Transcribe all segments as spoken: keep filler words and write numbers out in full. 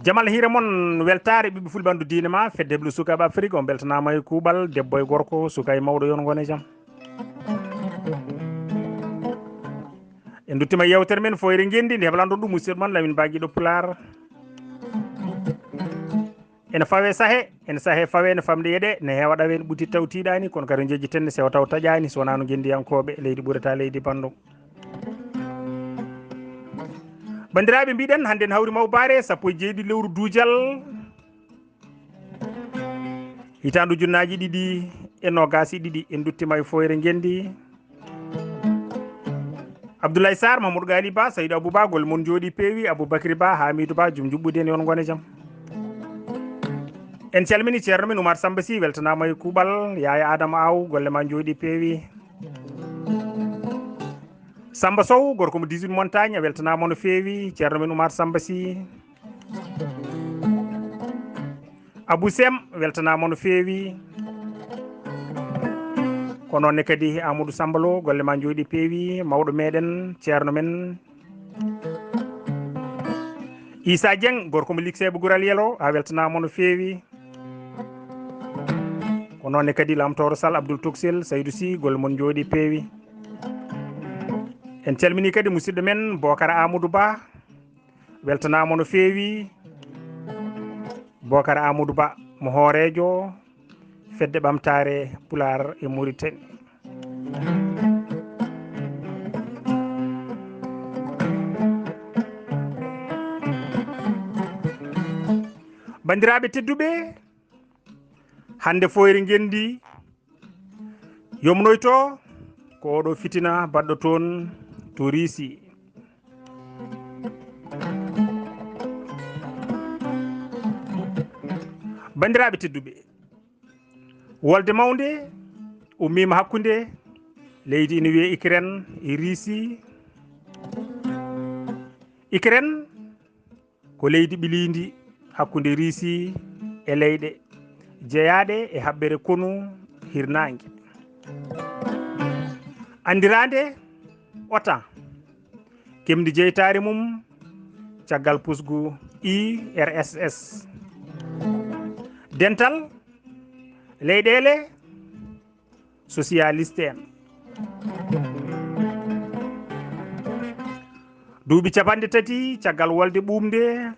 Jamal hiire mon, weltaare ɓiɓɓe fulɓe ɓandu diine ma, fedde heblo sukaaɓe Afrik, on beltanaama e kuuɓal, debbo e gorko, suka e mawɗo, yon ngone jam. En duttima e yewtere men Fooyre Ngenndi, nde heɓlanɗon ɗum musidɗo mon Lamin Ba Giɗo Pulaar. Ene fawe sahe, ene sahe fawe, ne famɗi e ɗe, ne heewa ɗawe, ne ɓuti taw tiiɗaani, kono kadi jeejji ten ne sewa taw taƴaani, so wonaa no ngenndiyankooɓe leydi ɓurata leydi banndum. Banndiraaɓe, mbiɗen hannde en hawri mawbaare sappo e jeeɗiɗi lewru duujal, hitaande ujunnaaji ɗiɗi e noogaas e ɗiɗi, en duttima e Fooyre Ngenndi. Abdoulaye Sarr, Mamadou Gali Ba, Saydou Abou Ba, golle mon njooɗi peewi, Aboubacry Ba, Hamidou Ba, jom juɓɓudi en, yon ngone jam. En calmini ceerno men Oumar Samba Sy, weltanaama e kuuɓal, Yaya Adama Aw, golle ma njooɗi peewi. Samba Sow, gorko mo dix-huit Montagne, a weltanaama no feewi, ceerno men Oumar Samba Sy. Abou Sem, weltanaama no feewi. Ko noon ne kadi Amadou Samba Lo, golle ma njooɗi peewi, mawɗo meɗen, ceerno men. Issa Dieng, gorko mo Likseɓe Gural Yelo, a weltanaama no feewi. Ko noon ne kadi Lamtooro Sall, Abdoul Toksel, Saydou Sy, golle mon njooɗi peewi. En calmini kadi musidɗo men Bokar Amadou Ba, weltanaama no feewi. Bokar Amadou Ba mo hooreejo Fedde Ɓamtaare Pulaar e Mauritanie. Banndiraaɓe tedduɓe, hannde Fooyre Ngenndi yomnoyto ko oɗo fitina baɗɗo toon to Riisi. Banndiraaɓe tedduɓe, wolde mawnde ummiima hakkunde leydi ina wiyee Ukraine e Riisi. Ukraine ko leydi ɓiliindi hakkunde Riisi e leyɗe jeyaaɗe e haɓɓere konu hirnaange, anndiraande OTAN, kemndi jeytaare mum caggal pusgu U R S S. Dental leyɗeele sosiyaliste en. Duuɓi capanɗe tati caggal wolde ɓuuɓnde,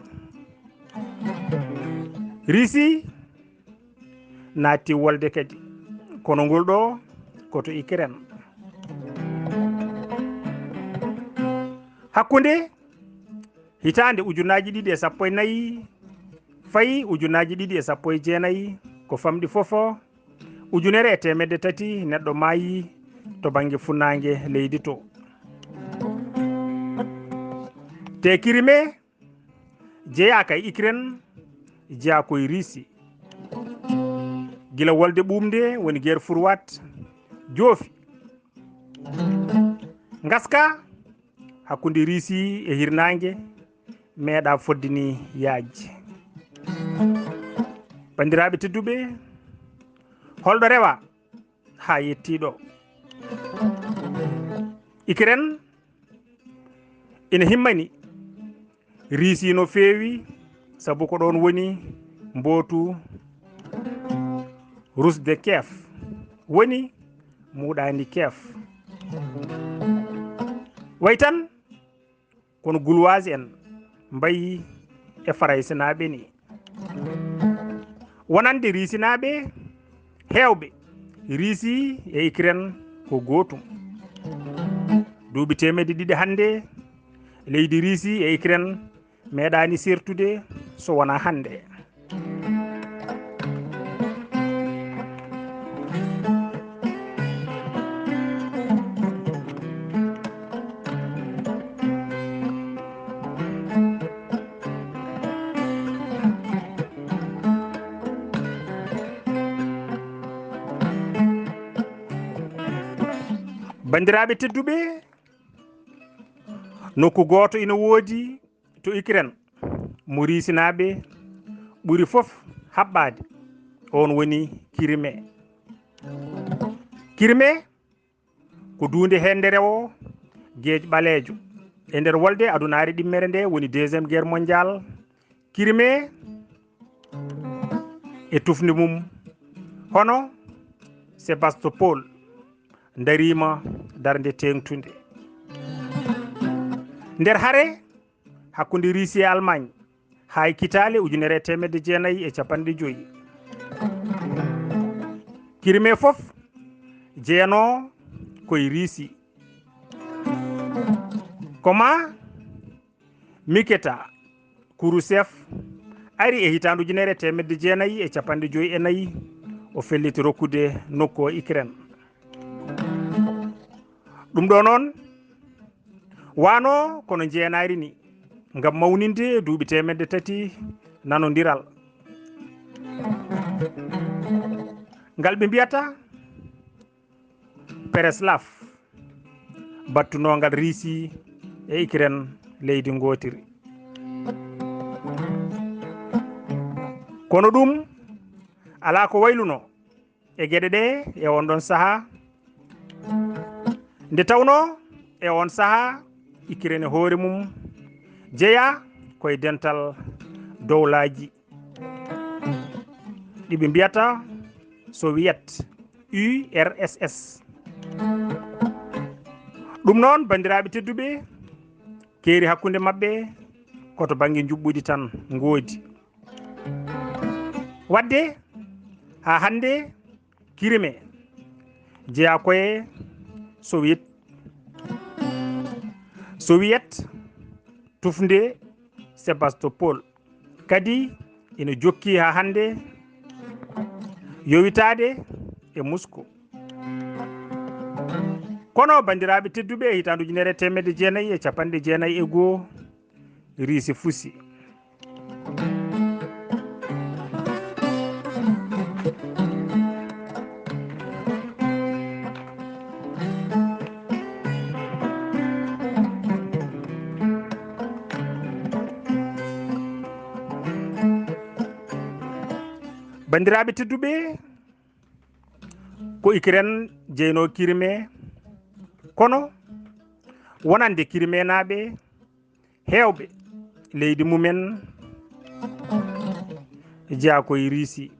Riisi naatti wolde kadi, kono ngol ɗo ko to Ukraine. Hakkunde hitaande ujunnaaji ɗiɗi e sappo e nayi fayi ujunnaaji ɗiɗi e sappo e jeenayi, ko famɗi fof ujunere e teemedde tati neɗɗo maayi to bannge funnaange leydi to. Te Crimée jeyaaka e Ukraine, jeyaa ko e Riisi. Gila wolde ɓuuɓnde woni guerre froide joofi. Ngaska hakkunde Riisi e hirnaange meeɗaa fodde ni yaajde. Banndiraaɓe tedduɓe, holɗo rewa haa yettii ɗo? Ukraine ina himmani Riisi no feewi, sabu ko ɗoon woni mbootu Russie de Kiev, woni muuɗaandi Kiev. Way tan, kono Gulwaas en mbayi e Faraysenaaɓe ni. Wonande Riisinaaɓe heewɓe, Riisi e Ukraine ko gootum. Duuɓi teemedde ɗiɗi hannde, leydi Riisi e Ukraine meeɗaani sertude so wonaa hannde. Banndiraaɓe tedduɓe, nokku gooto ina woodi to Ukraine, mo Riisinaaɓe ɓuri fof haɓɓaade, on woni Kirime. Kirime ko duunde heen nde rewo geej ɓaleejo. E nder wolde adunaare ɗimmere nde woni Deuxième Guerre Mondiale, Kirime e tufnde mum hono Sébastopol ndariima darnde teeŋtunde. Nder hare hakkunde Riisi e Almaañ haa e kitaale ujunere e teemedde jeenayi e capanɗe joyi. Kirime fof jeyanoo ko e Riisi. Ko maa Miketa Khrouchtchev ari e hitaande ujunere e teemedde jeenayi e capanɗe joyi e nayi, o felliti rokkude nokku o Ukraine. Ɗum ɗo noon wano kono njeenaari ni, ngam mawninde duuɓi teemedde tati nanondiral. Ngal ɓe mbiyata Pereslav, battunongal Riisi e Ukraine leydi ngootiri. Kono ɗum alaa ko wayluno e geɗe ɗe e on ɗon sahaa, nde tawno e on sahaa Ukraine hoore mum jeya koye dental dowlaaji ɗi ɓe mbiyata Soviet, U R S S. Ɗum noon, banndiraaɓe tedduɓe, keeri hakkunde maɓɓe ko to bannge njuɓɓudi tan ngoodi. Wadde haa hannde Kirime jeyaa koye Soviet. Soviet tufnde Sébastopol kadi ina jokki haa hannde yowitaade e Moscou. Kono banndiraaɓe tedduɓe, e hitaande ujunere e teemedde jeenayi e capanɗe jeenayi e goo, Riisi fusi. Banndiraaɓe tedduɓe, ko Ukraine jeynoo Kirime, kono wonande Kirimenaaɓe heewɓe leydi mumen jeyaa ko e Riisi.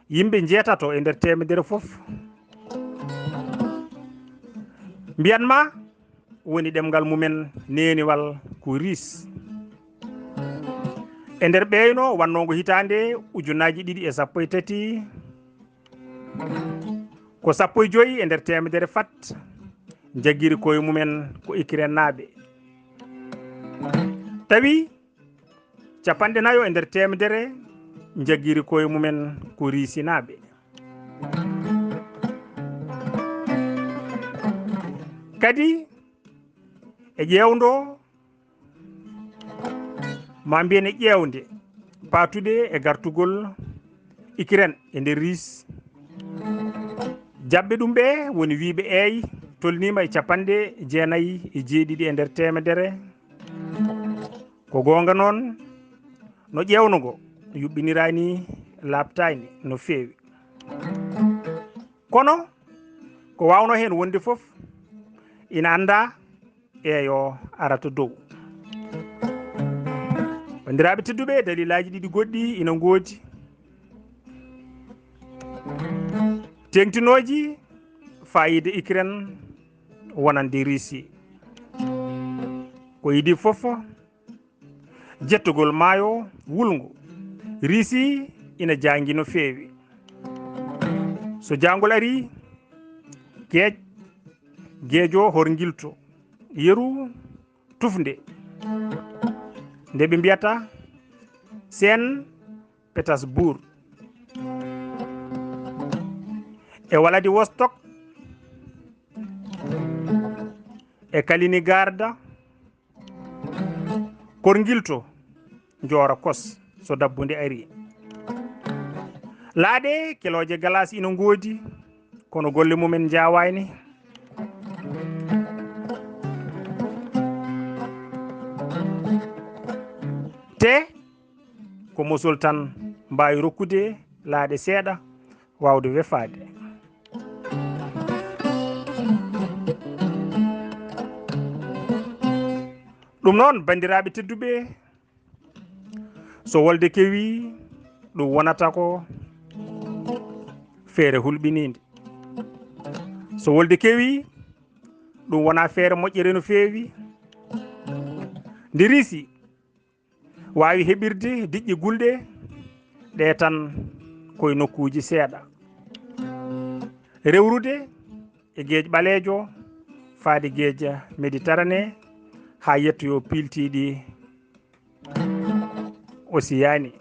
Yimɓe njeetato e nder teemedere fof mbiyan ma woni ɗemngal mumen neeniwal ko Riis. E nder ɓeeyno wannongo hitaande ujunnaaji ɗiɗi e sappo e tati, ko sappo e joyi e nder teemedere fat njagiri koye mumen ko Ukrainenaaɓe. Tawi capanɗe nayo e nder teemedere njagiri koye mumen ko Riisinaaɓe. Kadi e ƴeewndo, ma mbiyen e ƴeewnde paatuɗe e gartugol Ukraine e nder Riis, jaɓɓe ɗum ɓe woni wiiɓe eey tolniima e capanɗe jeenayi e jeeɗiɗi e nder teemedere. Ko goonga noon, no ƴeewndo ngo yuɓɓiniraani laaɓtaani no feewi. Kono ko waawno heen wonde fof ina anndaa eeyo arata dow. Banndiraaɓe tedduɓe, dalilaaji ɗiɗi goɗɗi ina ngoodi. Teeŋtinooji faayiida Ukraine wonande Riisi. Ko idii fof jettugol maayo wulngo Riisi ina jaangi no feewi. So jaangol arii, geej, geejo horngilto, yeru tufnde nde ɓe mbiyata Saint Petersburg. E Vladivostok, e Kaliningrad, korngilto joora kos so dabbunde arii. Laaɗe kelooje galaas ina ngoodi, kono golle mumen njaawaani. Te ko mosol tan mbaawi rokkude laaɗe seeɗa waawde wefaade. Ɗum noon, banndiraaɓe tedduɓe, so wolde kewi, ɗum wonata ko feere hulɓiniinde. So wolde kewi, ɗum wona feere moƴƴere no feewi. Nde Riisi waawi heɓirde diƴƴe gulɗe ɗe tan koye nokkuuji seeɗa, rewrude e geej ɓaleejo faade geej Méditerranée haa yettoyo piiltiiɗi Osiyani.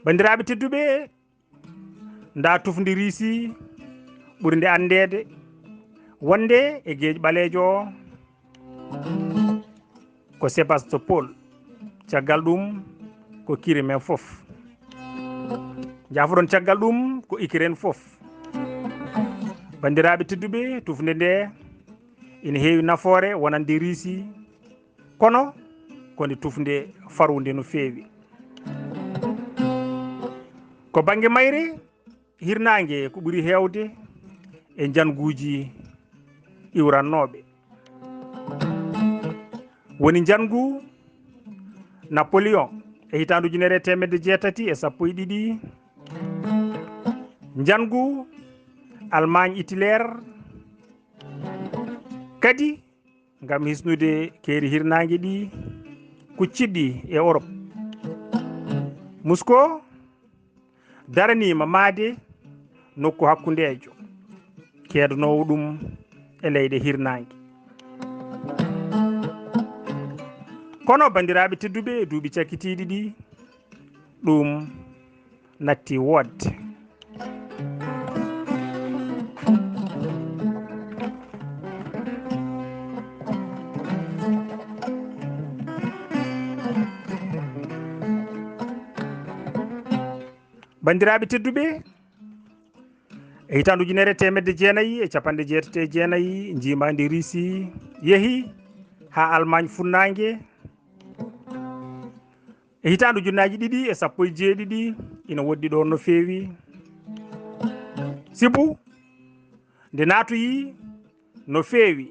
Banndiraaɓe tedduɓe, nda tufndi Riisi ɓurnde anndeede wonde e geej ɓaleejo o ko Sébastopol, caggal ɗum ko Kirime fof. Jaafoɗon, caggal ɗum ko Ikireen fof. Banndiraaɓe tedduɓe, tufnde nde ina heewi nafoore wonande Riisi, kono ko nde tufnde farwunde no feewi. Ko bannge mayre, hirnaange ko ɓuri heewde e njannguuji iwrannooɓe. Woni njanngu Napoléon e hitaande ujunere e teemedde jeetati e sappo e ɗiɗi, njanngu Allemagne Hitler, kadi ngam hisnude keeri hirnaange ɗi kucciɗi e Europe. Moscou daraniima maayde nokku hakkundeejo keednoowo ɗum e leyɗe hirnaange. Kono, banndiraaɓe tedduɓe, duuɓi cakkitiiɗi ɗi, ɗum natti woodde. Banndiraaɓe tedduɓe, e hitaande ujunere e teemedde jeenayi e capanɗe jeetati e jeenayi, njiimaandi Riisi yehi haa Almaañ funnaange. E hitaande ujunnaaji ɗiɗi e sappo e jeeɗiɗi, ina woɗɗi ɗoon no feewi. Sibu, nde naatoyi no feewi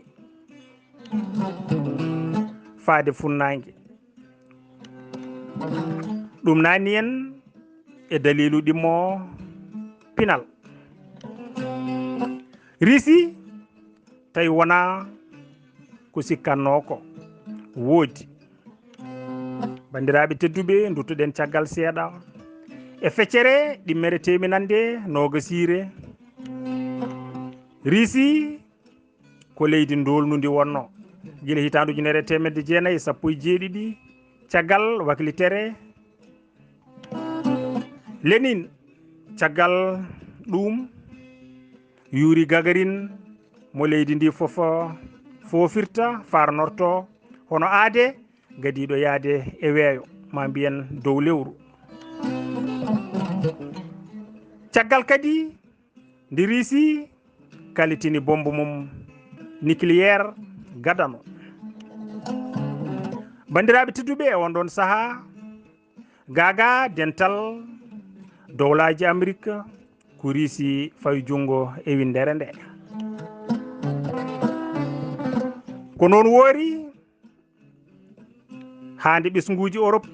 faade funnaange. Ɗum naatni en e daliilu ɗimmo pinal. Riisi, tawi wonaa ko sikkatnoo ko, woodi. Banndiraaɓe tedduɓe, ndutto-ɗen caggal seeɗa e feccere ɗimmere teeminannde noogasiire. Riisi ko leydi ndoolnundi wonnoo gila hitaande ujunere e teemedde jeenayi e sappo e jeeɗiɗi, caggal waklitere Lenin. Caggal ɗum, Yuri Gagarin mo leydi ndi fof foofirta, farnorto hono aade gadiiɗo yahde e weeyo, ma mbiyen dow lewru. Caggal kadi, nde Riisi kalitini bommbu mum nucléaire gadano. Banndiraaɓe tedduɓe, e on ɗoon sahaa, gaagaa dental dowlaaji Amerik ko Riisi fawi junngo e winndere nde. Ko noon woori, haa nde ɓesnguuji Europe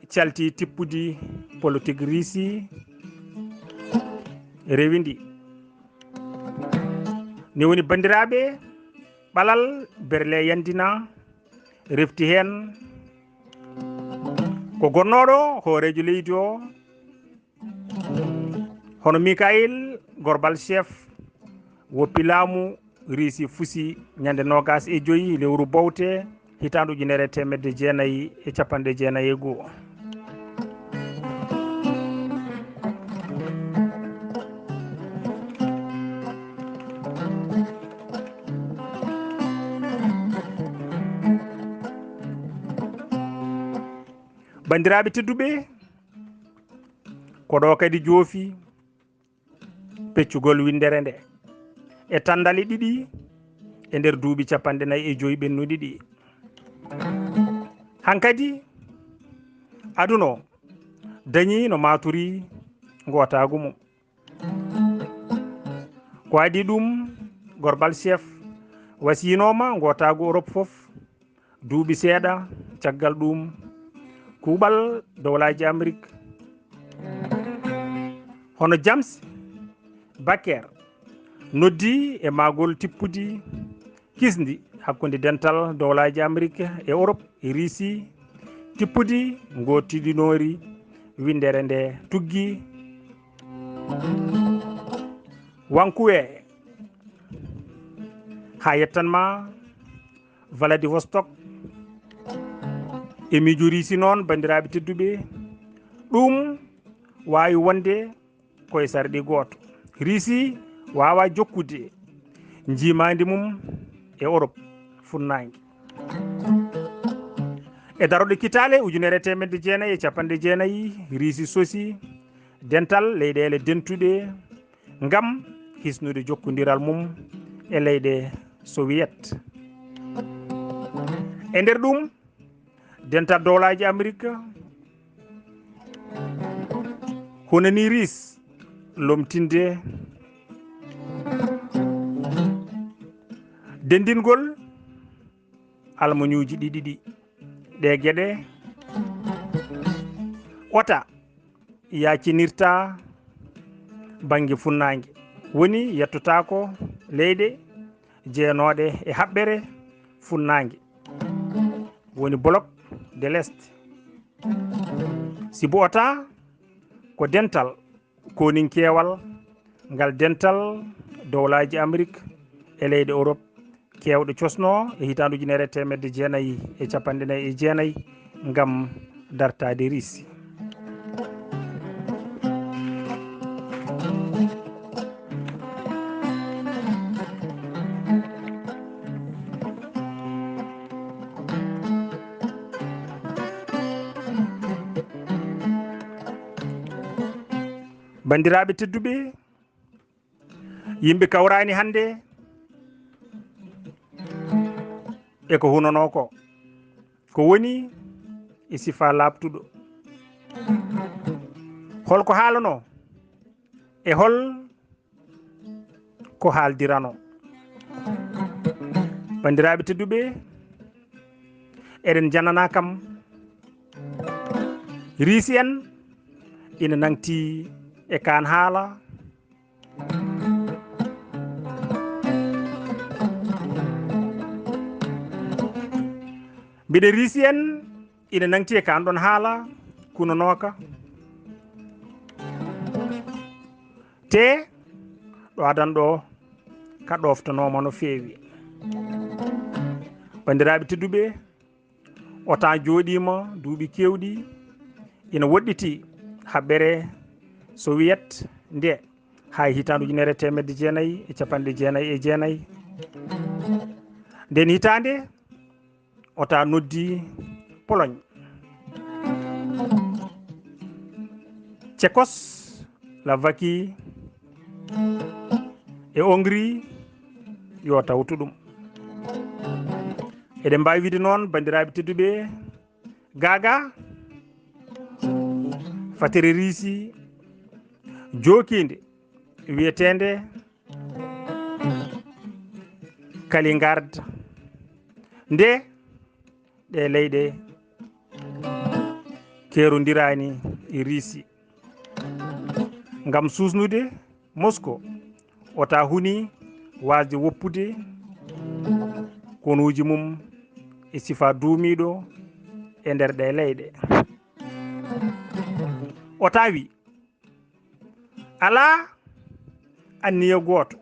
calti tippudi politik Riisi rewi ndi. Ni woni, banndiraaɓe, ɓalal Berlin yandina, refti heen ko gonnooɗo hooreejo leydi o, hono Mikhail Gorbachev, woppi laamu Riisi fusi ñande noogas e joy lewru Bowte, hitaande ujunere e teemedde jeenayi e capanɗe jeenayi e goo. Banndiraaɓe tedduɓe, ko ɗo kadi joofi peccugol winndere nde e tanndale ɗiɗi e nder duuɓi capanɗe nayi e joy ɓennuɗi ɗi. Hankadi, Aduna o dañi no maturi ngotaagu mum. Ko adii ɗum, Gorbal Chef wasiyinooma ngotaagu Europe fof. Duuɓi seeɗa caggal ɗum, kuuɓal Dowlaaji Amerik hono James Baker noddi e maagol tippudi kisndi hakkunde dental Dowlaaji Amerik e Europe e Riisi, tippudi ngootidinoori winndere nde tuggi Wankuwe haa yettan ma Vladivostok. E miijo Riisi noon, banndiraaɓe tedduɓe, ɗum waawi wonde koye sarɗi gooto. Riisi waawaa jokkude njiimaandi mum e Orop funnaange. E darorɗe kitaale ujunere e teemedde jeenayi e capanɗe jeenayi, Riisi sosi dental leyɗeele dentuɗe ngam hisnude jokkondiral mum e leyɗe Sowiyet. E nder ɗum, dental dowlaaji Amerik hunani Riis lomtinde denndingol almañuuji ɗiɗi ɗi. Ɗee geɗe OTAN yaacinirta bannge funnaange, woni yettotaako leyɗe jeenooɗe e haɓɓere funnaange, woni Bloc de l'Est. Sibu OTAN ko dental koninkeewal, ngal dental dowlaaji Amerik e leyɗe Orop keewɗe cosnoo e hitaande ujunere e teemedde jeenayi e capanɗe nayi e jeenayi ngam dartaade Riisi. Banndiraaɓe tedduɓe, yimɓe kawraani hannde e ko hunanoo ko, ko woni e sifaa laaɓtuɗo. Hol ko haalanoo e hol ko haaldiranoo? Banndiraaɓe tedduɓe, eɗen njananaa kam, Riisi en ina nangti e kaan haala. Mbiɗe Riisi en ina nangti e kaan ɗoon haala kunanooka. Te ɗo adan ɗo ka ɗoftanooma no feewi. Banndiraaɓe tedduɓe, OTAN jooɗiima duuɓi keewɗi ina woɗɗiti haɓɓere Sowiyet nde haa e hitaande ujunere e teemedde jeenayi e capanɗe jeenayi e jeenayi. Nden hitaande, OTAN noddi Pologne, Tchécoslovaquie e Hongrie yo tawtu ɗum. Eɗen mbaawi wiide noon, banndiraaɓe tedduɓe, gaagaa fatere Riisi jookiinde wiyeteende Kaliningrad, nde ɗe leyɗe keerondiraani e Riisi ngam suusnude Moscou, OTAN huni waasde woppude konuuji mum e sifaa duumiiɗo e nder ɗe leyɗe. OTAN wi, alaa anniya gooto,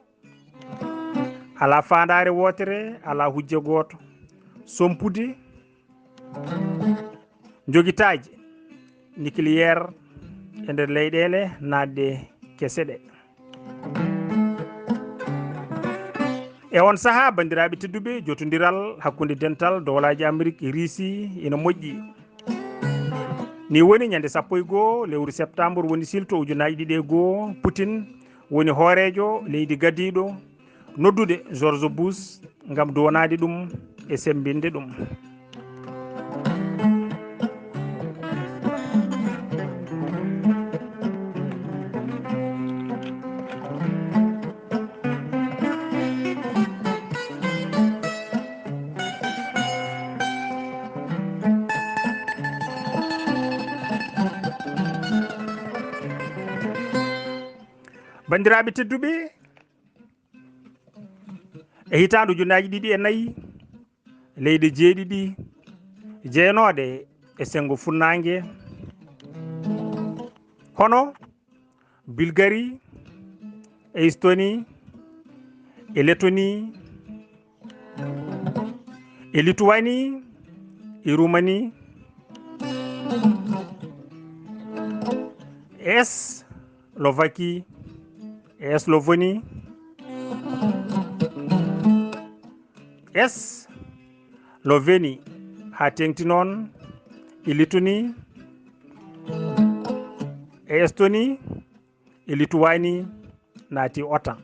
alaa faandaare wootere, alaa hujja gooto sompude njogitaaje nucléaire e nder leyɗeele naatɗe kese ɗe. E on sahaa, banndiraaɓe tedduɓe, jotondiral hakkunde dental dowlaaji Amerik e Riisi ina moƴƴi. Ni woni ñande sappo e goo lewru septembre woni silto ujunaaji ɗiɗi e goo, Putin woni hooreejo leydi gadiiɗo noddude George Bush ngam duwanaade ɗum e semmbinde ɗum. Banndiraaɓe tedduɓe, e hitaande ujunnaji ɗiɗi e nayi, leyɗe jeeɗiɗi jeenooɗe e senngo funnaange, hono Bulgarie, e Estonie, e Lettonie, e Lituanie, e Roumanie, e Slovaquie, e Slovénie, e Slovénie, haa teeŋti noon e Lettonie, e Estonie, e Lituanie, naati OTAN.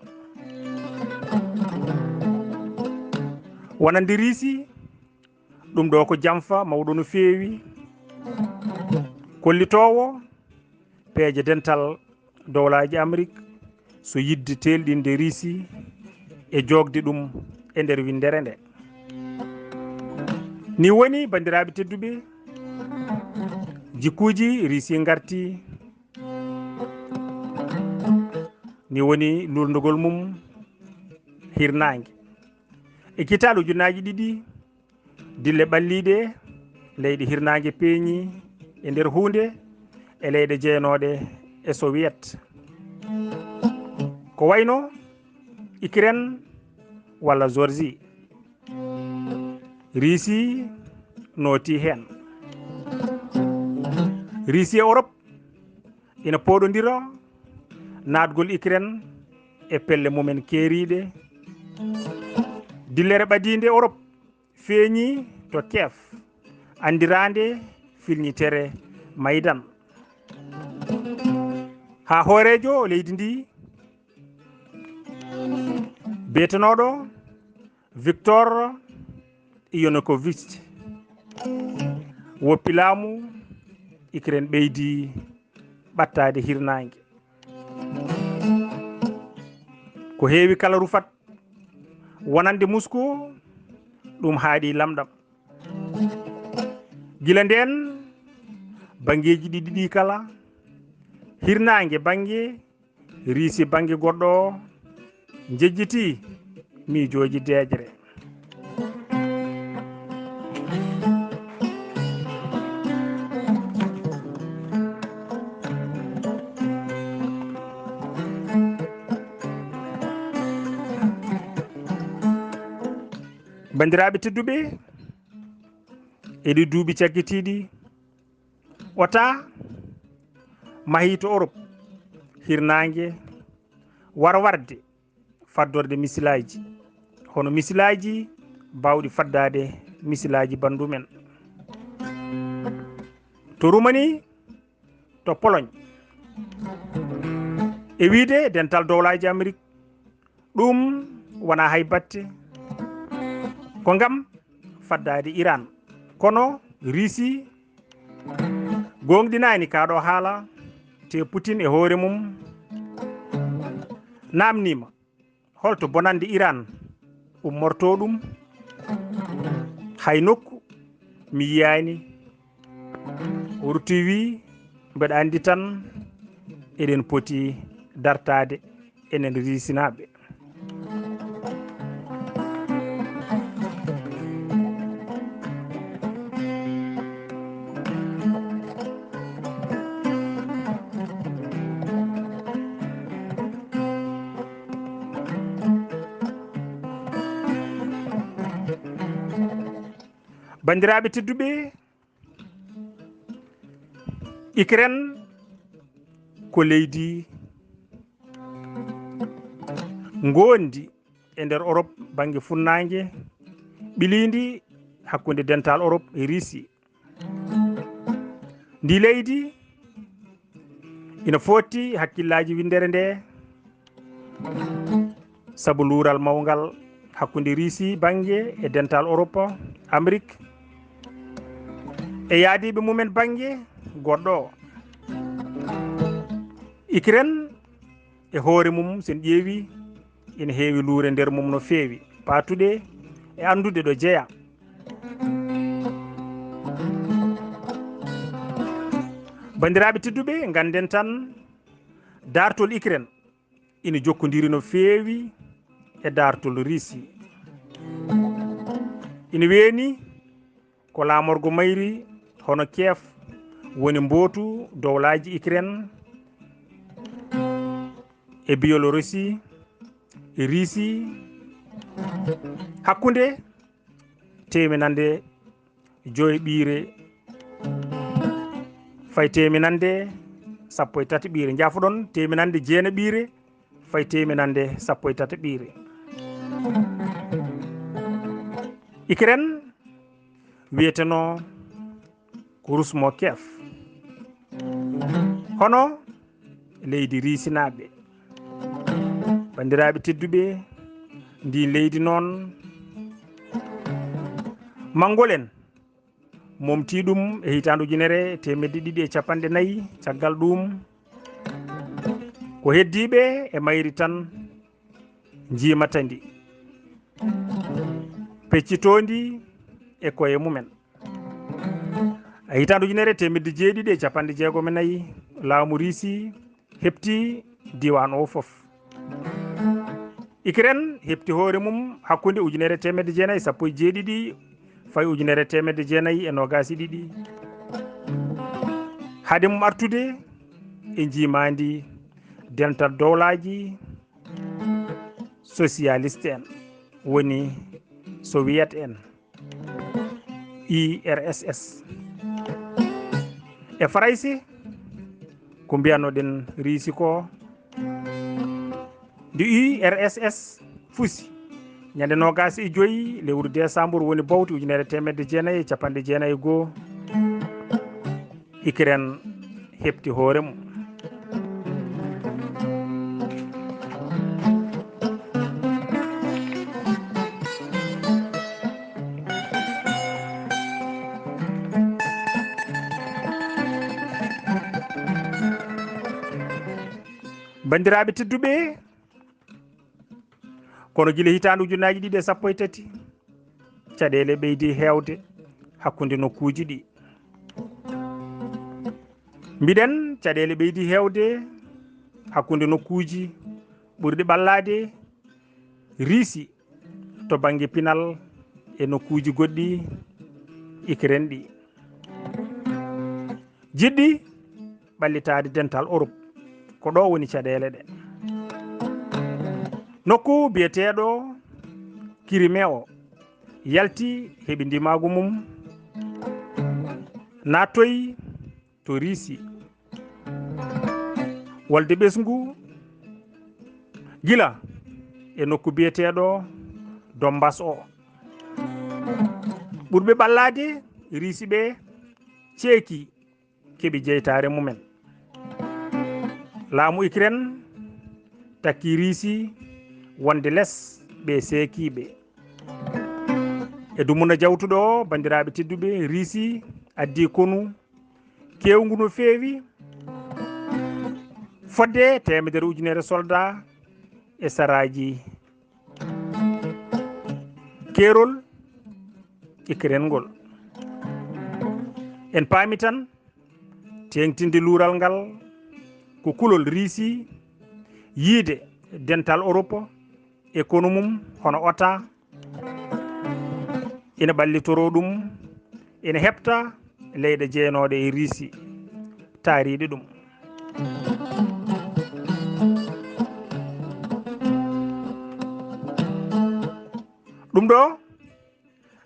Wonande Riisi, ɗum ɗo ko jamfa mawɗo no feewi, kollitoowo peeje dental dowlaaji Amrik, so yiɗde teelɗinde Riisi e jookde ɗum e nder winndere nde. Ni woni, banndiraaɓe tedduɓe, jikkuuji Riisi ngarti, ni woni luulndugol mum hirnaange. E kitaale ujunnaaji ɗiɗi, dille ɓalliiɗe, leyɗe hirnaange peeñi e nder huunde e leyɗe jeenooɗe e Soviet. Ko wayno Ukraine walla Géorgie. Riisi nooti heen. Riisi e Europe ina pooɗondira naatgol Ukraine e pelle mumen keeriiɗe. Dillere ɓadiinde Europe feeñi to Kiev, anndiraande filñitere Maidan. Haa hooreejo leydi ndi, beetenooɗo Viktor Yanukovych, woppi laamu Ukraine, ɓeydi ɓattaade hirnaange. Ko heewi kala rufat wonande Moscou, ɗum haaɗi lamɗam. Gila ndeen, banngeeji ɗiɗi ɗi kala, hirnaange bannge Riisi bannge goɗɗo o, njejjiti miijooji deeƴre. Banndiraaɓe tedduɓe, e ɗi duuɓi cakkitiiɗi, OTAN mahii to Europe hirnaange warwarde faddorde misilaaji, hono misilaaji baawɗi faddaade misilaaji banndum en. To Rumani, to Pologne. E wiyde Dental Dowlaaji Amerik, ɗum wonaa hay batte. Ko ngam faddaade Iran. Kono Riisi gooŋɗinaani kaa ɗoo haala, te Putin e hoore mum naamniima holto bonannde Iran ummortoo ɗum. Hay nokku mi yiyaani. O rutti wi, mbeɗa anndi tan eɗen poti dartaade enen Riisinaaɓe. Banndiraaɓe tedduɓe, Ukraine ko leydi ngonndi e nder Europe bannge funnaange, ɓiliindi hakkunde Dental Europe e Riisi. Ndi leydi ina footti hakkillaaji winndere nde, sabu luural mawngal hakkunde Riisi bannge e Dental Europe, Amerik, e yaadiiɓe mumen bannge goɗɗo o. Ukraine e hoore mum, sen ƴeewi, ina heewi luure nder mum no feewi, paatuɗe e anndude ɗo jeyaa. Banndiraaɓe tedduɓe, ngannden tan daartol Ukraine ina jokkondiri no feewi e daartol Riisi. Ina weeni ko laamorgo mayri hono Kiev woni mbootu dowlaaji Ukraine e Biyelorusi e Riisi, hakkunde teeminannde joy ɓiire fay teeminannde sappo e tati ɓiire. Njafoɗon, teeminannde jeena ɓiire fay teeminannde sappo e tati ɓiire. Ukraine wiyeteno ko Rus mo Kiev. Hono leydi Riisinaaɓe. Banndiraaɓe tedduɓe, ndi leydi noon, manngol en momti ɗum e hitaande ujunere e teemedde ɗiɗi e capanɗe nayi. Caggal ɗum, ko heddiiɓe e mayri tan njiimata ndi, peccitoo ndi e koye mumen. E hitaande ujunere teemedde jeeɗiɗi e capanɗe jeegom e nayi, laamu Riisi heɓti diiwaan o fof. Ukraine heɓti hoore mum hakkunde ujunere teemedde jeenayi sappo e jeeɗiɗi fay ujunere teemedde jeenayi e noogaas e ɗiɗi. Hade mum artude e njiimaandi dental dowlaaji sosiyalist en, woni Soviet en, U R S S. E Farayse, ko mbiyanoɗen Riisi ko, nde U R S S fusi, ñande noogaas e joy lewru décembre woni bowte ujunere teemedde jeenayi e capanɗe jeenayi e goo, Ukraine heɓti hoore mum. Banndiraaɓe tedduɓe, kono gila hitaande ujunnaaji ɗiɗi e sappo e tati, caɗeele ɓeydi heewde hakkunde nokkuuji ɗi. Mbiɗen, caɗeele ɓeydi heewde hakkunde nokkuuji ɓurɗi ɓallaade Riisi to bannge pinal e nokkuuji goɗɗi Ukraine ɗi. Jiɗɗi ɓallitaade dental Europe, ko ɗo woni caɗeele ɗe. Nokku biyeteeɗo Crimée o yalti, heɓi ndimaagu mum, naattoyi to Riisi, wolde ɓesngu gila e nokku biyeteeɗo Donbas o. Ɓurɓe ɓallaade Riisi ɓe ceeki keɓi jeytaare mumen. Laamu Ukraine takki Riisi wonde les ɓe seekiiɓe. E dumuna jawtuɗo o, banndiraaɓe tedduɓe, Riisi addi konu keewngu no feewi, fodde teemedere ujunere soldat e saraaji keerol Ukraine ngol. En paami tan, teeŋtinde luural ngal ko kulol Riisi yiide dental Europe e konu mum hono OTAN ina ɓallitoroo ɗum, ina heɓta leyɗe jeynooɗe e Riisi taariiɗe ɗum. Ɗum ɗo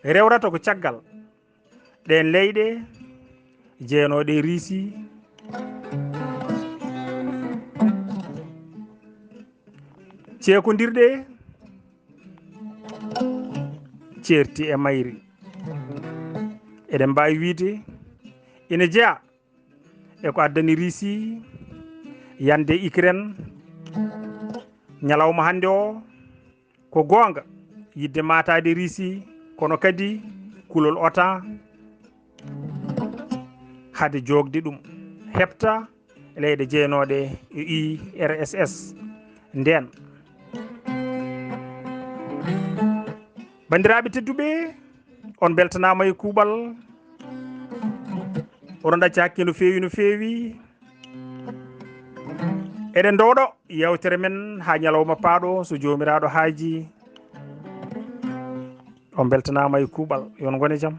rewrata ko caggal ɗeen leyɗe jeynooɗe e Riisi, ceekondirɗe ceerti e mayri. Eɗen mbaawi wiyde ina jeyaa e ko addani Riisi yande Ukraine ñalawma hannde o. Ko goonga, yiɗde maataade Riisi, kono kadi kulol OTAN hade jookde ɗum, heɓta leyɗe jeynooɗe e U R S S ndeen. Banndiraaɓe tedduɓe, on mbeltanaama e kuuɓal, oɗon ɗacca hakke no feewi, no feewi. Eɗen ndowɗo yewtere men haa ñalawma paaɗo, so Joomiraaɗo haaji. On mbeltanaama e kuuɓal, yo on ngone jam.